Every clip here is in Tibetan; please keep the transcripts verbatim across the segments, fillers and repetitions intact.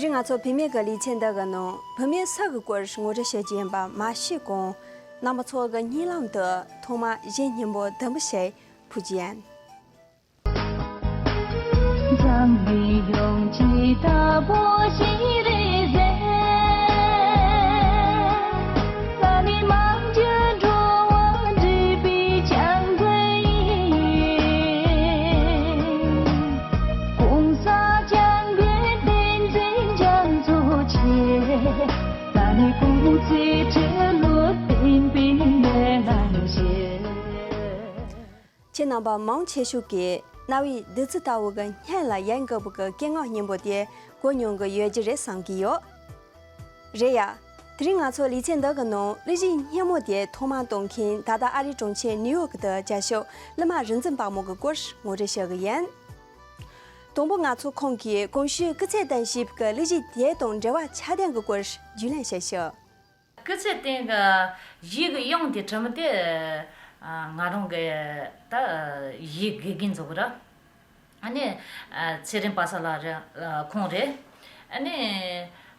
ང་ཚོ་བུད་མེད་ཀྱི་ལེ་ཚན་འདི་གི་ནང་བུད་མེད་སུ་གི་སྐོར་ངོ་སྤྲོད་བྱེད་རྒྱུ་ཡིན་པ་མ་ཤེས་གོང་། རྣམ་པ་ཚོ་གི་སྙིང་ལམ་དུ་ཐོག་མ་གཞས་སྙན་པོ་ལྡུམ་བུ་ཞིག་ཕུལ་རྒྱུ་ཡིན། ཁྱེད་རྣམ་པ་མང་ཆེ་ཤོས་ཀྱིས་རྣ་བའི་བདུད་རྩི་ལྟ་བུ་གི་སྙན་ལ་ཡལ་འགུལ་བུ་གི་སྐད་ངག་སྙན་པོ་དེ་གོ་མྱོང་གི་ཡོད་རྒྱུ་རེད་བསམ་གྱི་ཡོད། རེད་ཡ། དེ་རིང་ང་ཚོ་ལེ་ཚན་འདི་གི་ནང་གླུ་གཞས་སྙན་མོ་དེ་ཐོག་མར་གཏོང་མཁན་ད་ལྟ་ཨ་རིའི་གྲོང་ཁྱེར་ནིའུ་ཡོག་གི་དུ་རྒྱ་ཤོག་གླུ་མ་རིག་འཛིན་དཔལ་མོ་གི་སྐོར་ངོ་སྤྲོད་བྱེད་གི་ཡིན། དང་པོ་ང་ཚོ་ཁོང་གིས་གོང་ཞུས་སྐུ་ཚེ་བརྟན་ཞེས་པའི་གླུ་གཞས་དེ་དང་འབྲེལ་བ་ཆ་ལྡན་གྱི་སྐོར་རྒྱུས་ལོན་བྱེད་ཤོག་སྐུ་ཚེ་བརྟན་གྱི་གཞས་ཀྱི་དབྱངས་དེ་དྲི་མི་དེ་ང་རང་གི་ད་གཞས་དགེ་རྒན་ཚོ་གི་ར། ཨ་ནི་ཚེ་རིང་པ་ས་ལགས་རེད། ཁོང་རེད། ཨ་ནི་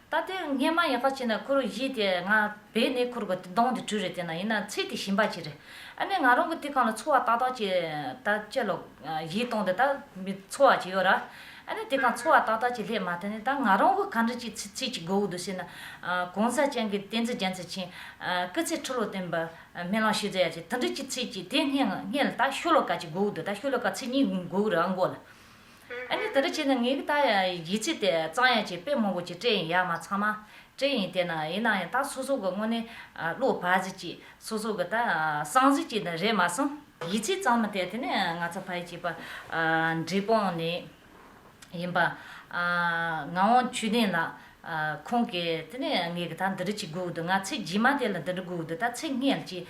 ད་ལྟའི་སྔས་མ་ཡག་པ་བྱས་ན་ཁོ་རང་གཞས་དེ་ང་བས་ནས་ཁོ་རང་གི་གདངས་དེ་བྲིས་རེད། དེ་ན་ཡིན་ན་ཚིག་དེ་ཞིམ་པ་ཅིག་རེད། ཨ་ནི་ང་རང་གི་དེ་གང་ལ་ཚོར་བ་ཏག་ཏག་ཅིག་ད་ཅི་ལོ་གཞས་གཏོང་དེ་ད་མི་ཚོར་བ་ཅིག་ཡོད་ར། ཨ་ནི་དེ་གང་ཚོར་བ་ཏག་ཏག་ཅིག་སླེབས་མ་ཐུབ་ནས་ད་ང་རང་གི་ག་འདྲ་ཅིག་ཚིག་ཚིག་ཅིག་དགོས་འདུག་ཟེར་ན། གོང་ས་ཅན་གྱི་བསྟན་འཛིན་རྒྱལ་མཚན་མཁྱེན། སྐུ་ཚེ་ཁྲི་ལོ་བརྟན་པ། སྨོན་ལམ་ཞུ་མཛད་ཡ་ཅིག་དེ་འདྲ་ཅིག་ཚིག་ཅིག་དེ་སྔོན་སྔོན་ལ་ད་ཤོ་ལོ་ཀ་ཅིག་དགོས་འདུག་ད་ཤོ་ལོ་ཀ་ཚིག་གཉིས་དགོས་ར་མགོ་ལ། ཨ་ནི་དེ་འདྲ་བྱས་ན་ངེད་ཀྱི་ད་ཡ་གཞས་ཚིག་དེ་གཙང་ཡ་ཅིག་དཔེ་མང་པོ་ཅིག་སྤྲད་ཡིན། ཡ་མ་ཚང་མ་སྤྲད་ཡིན། དེ་ན་ཡིན་ན་ཡང་ད་སོ་སོ་གི་དངོས་གནས་བློ་བག་ཟིག་ཅིག་སོ་སོ་གི་ད་བསམ་གཟིགས་ཅིག་ནི་རེད་མ་སོང་། གཞས་ཚིག་གཙང་མ་དེ་དེ་ནས་ང་ཚོ་ཕ་ཡི་བྱས་པ་འབྲས་སྤུངས་ནས་ཡིན་པ། ངག་དབང་ཆོས་ལྡན་ལགས། ཁོང་གིས་དེ་ནས་ངེད་ཀྱི་ད་འདི་འདྲ་ཅིག་དགོས་འདུག་ང་ཚིག་རྗེས་མ་དེ་ལ་འདི་འདྲ་དགོས་འདུག་ད་ཚིག་སྔོན་ལ་ཅིག་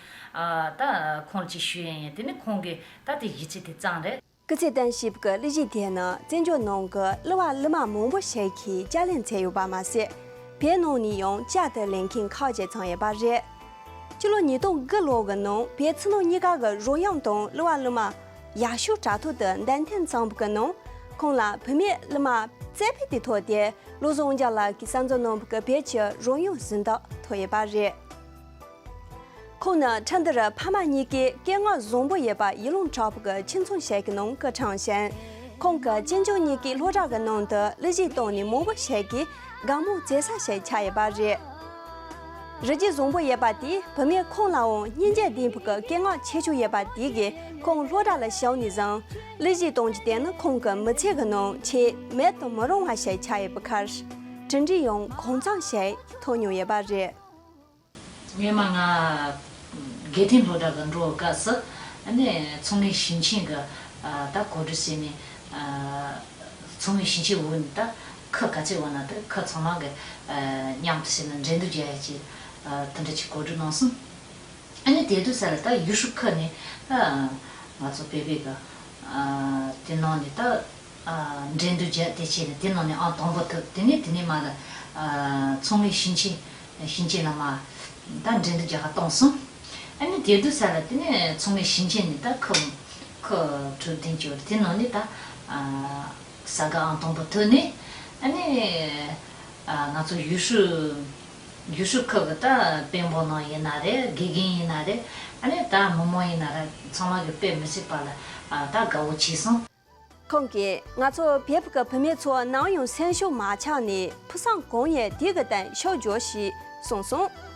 ད་ཁོང་ལ་ཅིག་ཞུས་ཡིན། དེ་ནས་ཁོང་གིས་ད་དེ་གཞས་ཚིག་དེ་གཙང་རེད། སྐུ་ཚེ་བརྟན་ཞེས་པའི་གླུ་གཞས་དེ་ནི་བཙན་བྱོལ་ནང་གི་གླུ་བ་གླུ་མ་མང་པོ་ཞིག་གིས་བསྐྱར་ལེན་མཛད་ཡོད་པ་མ་ཟད། བོད་ནང་ནས་ཡང་བསྐྱར་དུ་ལེན་མཁན་ཁག་ཅིག་ཙམ་ཡོད་པ་རེད། སྤྱི་ལོ་ཉིས་སྟོང་དགུ་ལོ་གི་ནང་བོད་ཕྱི་ནང་གཉིས་ཀ་གི་རོལ་དབྱངས་དང་གླུ་བ་གླུ་མ་ཡག་ཤོས་དྲ་ཐོག་ཏུ་བདམས་ཐོན་བྱུང་བའི་ནང་ཁོང་ལ་བུད་མེད་གླུ་མ་རྩེ་ཕུད་དུ་ཐོབ་སྟེ་བློ་བཟང་དབང་རྒྱལ་ལགས་ཀྱིས་གསར་འཛུགས་གནང་བའི་བོད་ཀྱི་རོལ་དབྱངས་གཟེངས་རྟགས་ཐོབ་ཡོད་པ་རེད། ཁོང་ནི་ཁྲིན་ཏུའུ་རུ་ཕ་མ་གཉིས་ཀས་སྐད་ངག་བཟང་པོ་ཡོད་པ་ཡིད་ལུང་དྲག་པོ་གི་ཁྱིམ་ཚང་ཞིག་གི་ནང་སྐུ་འཁྲུངས་ཤིང་། ཁོང་གི་གཅེན་གཅུང་གཉིས་ཀའི་སློབ་གྲྭ་གི་ནང་དུ་གླུ་གཞས་བཏང་ནས་མང་པོ་ཞིག་གིས་དགའ་མོས་མཛད་ས་ཞིག་ཆགས་ཡོད་པ་རེད། རིག་རྒྱུ་བཟང་པོ་ཡོད་པ་དེས་བུད་མེད་ཁོང་ལའང་སྙིང་རྗེ་ལྡན་པའི་སྐད་ངག་ཆེ་ཤོས་ཡོད་པ་དེ་གིས་ཁོང་སློབ་གྲྭ་ལ་ཞུགས་ནས་བཟུང་གླུ་གཞས་གཏོང་རྒྱུ་དེ་ནི་ཁོང་གི་མི་ཚེ་གི་ནང་ཆེས་མེད་དུ་མི་རུང་བ་ཞིག་ཆགས་ཡོད་པའི་ཁར། གྲུབ་འབྲས་ཡང་གང་འཚམ་ཞིག་ཐོབ་མྱོང་ཡོད་པ་རེད། སྔོན་མ་ང་དགེ་ཐོན་སློབ་གྲྭ་གི་འགྲོ་བའི་སྐབས་སུ་ཨ་ནི་མཚོ་སྔོན་ཞིང་ཆེན་གི་ཨ་ད་གོ་སྒྲིག་བྱས་ནས་ཨ་མཚོ་སྔོན་ཞིང་ཆེན་འོག་ནས་ད་ཁུལ་ག་ཚོད་ཡོད་ན་དེ་ཁུལ་ཚང་མ་གི་ཨ་མཉམ་དུ་བྱས་ནས་འགྲན་བསྡུར་རྒྱག་ཡ་ཅིག་ཨ་དེ་འདྲ་ཅིག་གོ་སྒྲིག་གནང་སོང་། ཨ་ནི་དེ་དུས་ས་ལ་ད་ཡུས་ཧྲུའུ་ཁུལ་ནས་ད་ང་ཚོ་བོད་པའི་གི་ཨ་དེ་ནང་ནས་ད་ཨ་འགྲན་བསྡུར་བརྒྱབ་དེ་བྱས་ནས་དེ་ནང་ནས་ཨང་དང་པོ་ཐོབ། དེ་ནས་དེ་ནས་མར་ལ་ཨ་མཚོ་སྔོན་ཞིང་ཆེན་ཞིང་ཆེན་ལ་མར་ད་འགྲན་བསྡུར་རྒྱག་ག་བཏང་སོང་། ཨ་ནི་དེ་དུས་ས་ལ་དེ་ནས་མཚོ་སྔོན་ཞིང་ཆེན་ནས་ད་ཁུལ་ཁུལ་དྲུག་བདུན་བཅུ་དེ་ནང་ནས་ད་ཨ་ས་ག་ཨང་དང་པོ་ཐོབ་ནས་ཨ་ནི་ཨ་ང་ཚོ་ཡུས་ཧྲུའུ་ཡུས་ཧྲུའུ་ཁུལ་གི་ད་དཔོན་པོ་རྣམས་ཡིན་ན་རེད། དགེ་རྒན་ཡིན་ན་རེད། ཨ་ནི་ད་མི་མང་ཡིན་ན་རེད། ཚང་མ་གི་དཔེ་མི་སྲིད་པ་ལ་ཨ་ད་དགའ་བོ་བྱས་སོང་། ཁོང་གིས་ང་ཚོ་བོད་ཀྱི་བུད་མེད་ཚོ་ནམ་ཡང་སེམས་ཤུགས་མ་ཆག་ནས་ཕུགས་བསམ་གང་ཡོད་དེ་གི་སྟེང་ཕྱོགས་བསྒྱུར་ཞེས་གསུངས་སོང་།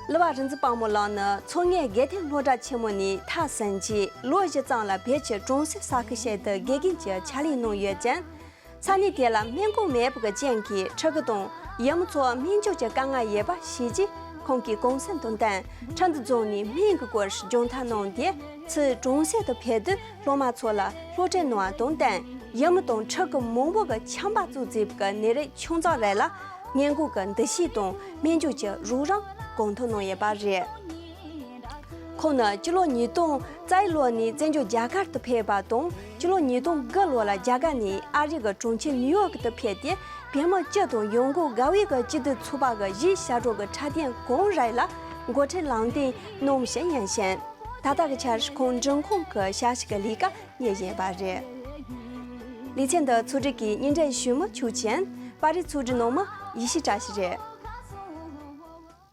གླུ་བ་རིག་འཛིན་དཔལ་མོ་ལགས་ནི་མཚོ་སྔོན་དགེ་ཐོན་སློབ་གྲྭ་ཆེན་མོ་ནས་མཐར་ཕྱིན་རྗེས་ལོ་བཞི་ཙམ་ལ་བོད་ཀྱི་གྲོང་གསེབ་ས་ཁུལ་ཞིག་ཏུ་དགེ་རྒན་གྱི་ཕྱག་ལས་གནང་ཡོད་ཅིང་། ས་གནས་དེ་ལ་སྨན་ཁང་མེད་པའི་རྐྱེན་གྱིས་ཕྲུ་གུ་དང་ཡུལ་མི་ཚོར་སྨན་བཅོས་ཀྱི་དཀའ་ངལ་ཡོད་པ་ཤེས་རྗེས་ཁོང་གིས་གུང་སེང་དང་བསྟུན་ཁྲིན་ཏུའུ་རྫོང་ནས་སྨན་གྱི་སྐོར་སྦྱོང་བརྡར་གནང་སྟེ་ཚུར་གྲོང་གསེབ་ཏུ་ཕེབས་དུས་སློབ་མ་ཚོ་ལ་སློབ་ཁྲིད་གནང་བ་དང་བསྟུན་ཡུལ་མི་དང་ཕྲུ་གུ་མང་པོ་གི་ཆམ་པ་བཙུགས་མཛད་པའི་ནད་རིགས་ཆུང་ཙག་རིགས་ལ་སྔོན་འགོག་གི་འདུ་ཤེས་དང་སྨན་བཅོས་ཀྱི་རོགས་རམ་གང་ཐུབ་གནང་ཡོད་པ་རེད། ཁོང་ནི་སྤྱི་ལོ་ཉིས་སྟོང་རྩ་བཞི་ལོ་ནས་བཙན་བྱོལ་རྒྱ་གར་དུ་ཕེབས་པ་དང་སྤྱི་ལོ་ཉིས་སྟོང་དགུ་ལོ་ལ་རྒྱ་གར་ནས་ཨ་རི་གི་གྲོང་ཁྱེར་ནིའུ་ཡོག་ཏུ་ཕེབས་ཏེ་བོད་མི་སྤྱི་དང་ཡོམ་འགོག་དགའ་བའི་གི་སྤྱི་འཐུས་ཚོགས་པ་གི་གཞིས་ཞབས་གྲོགས་ཀྱི་འཁྲབ་སྟོན་གང་རིགས་ལ་འགོ་ཁྲིད་ལམ་སྟོན་གནང་བཞིན་ཡིན་ཞིང་ད་ལྟ་གི་ཆར་ཁོང་འབྲི་ཁང་གི་ཞབས་ཞུ་གི་ལས་ཀ་གཉེར་བཞིན་པ་རེད། ལེ་ཚན་འདི་ཚོགས་སྒྲིག་གིས་སྙན་སྒྲོན་ཞུས་མི་ཆོས་ཅན། པར་རིས་ཚོགས་སྒྲིག་གནང་མི་ཡེ་ཤེས་བཀྲ་ཤིས་རེད།